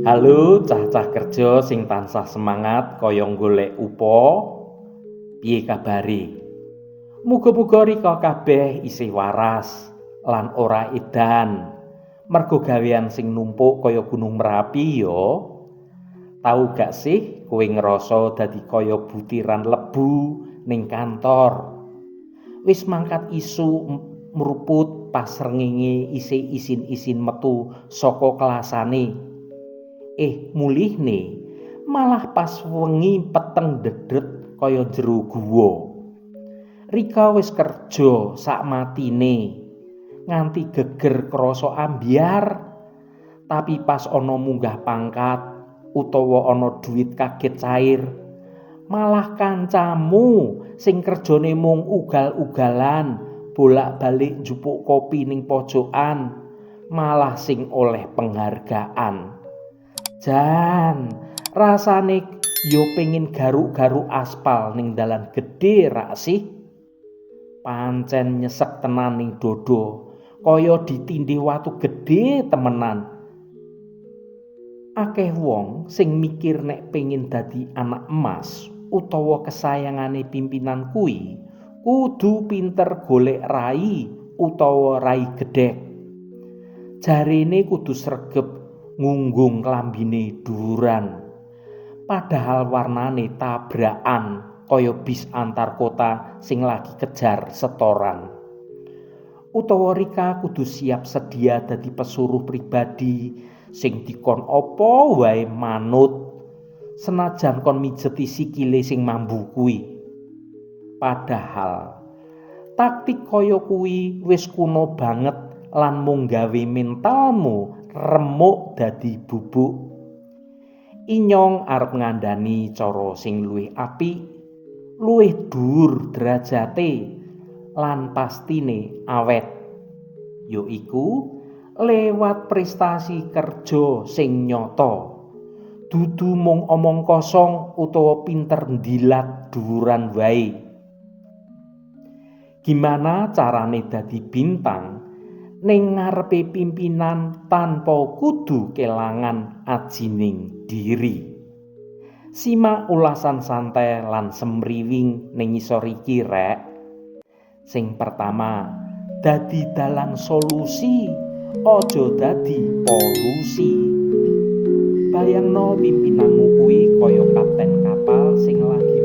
Halo cah-cah kerja sing tansah semangat kaya golek upa. Piye kabare? Muga-muga rika kabeh isih waras lan ora edan. Mergo gawean sing numpuk kaya Gunung Merapi yo. Tau gak sih kowe ngerasa dadi kaya butiran lebu ning kantor? Wis mangkat isu mruput pas srengenge isih isin-isin metu saka kelasane. Mulihne malah pas wengi peteng dedet kaya jero guwa. Rika wis kerja sak matine nganti geger krasa ambyar, tapi pas ana munggah pangkat utawa ana duit kaget cair, malah kancamu sing kerjane mung ugal-ugalan bolak-balik njupuk kopi ning pojokan malah sing oleh penghargaan. Jan, rasane yo pengin garuk-garuk aspal ning dalan gedhe rak sih. Pancen nyesek tenan ning dodo, kaya ditindih watu gedhe temenan. Akeh wong sing mikir nek pengin dadi anak emas utawa kesayangane pimpinan kuwi kudu pinter golek rai utawa rai gedhek. Jarene kudu sregep ngunggung klambine dhuwuran, padahal warnane tabrakan kaya bis antar kota sing lagi kejar setoran. Utawa rika kudu siap sedia dadi pesuruh pribadi sing dikon apa wae manut, senajan kon mijeti sikile sing mambu kuwi. Padahal taktik kaya kuwi wis kuno banget lan mung gawe mentalmu remuk dadi bubuk. Inyong arep ngandani cara sing luwih apik, luwih dhuwur derajate lan pastine awet, yaiku lewat prestasi kerja sing nyata. Dudu mung omong kosong utawa pinter ndilat dhuwuran wae. Gimana carane dadi bintang ning ngarepe pimpinan tanpa kudu kelangan ajining diri? Simak ulasan santai lan semriwing ning ngisor iki rek. Sing pertama, dadi dalan solusi, aja dadi polusi. Bayangno pimpinanmu kuwi kaya kapten kapal sing lagi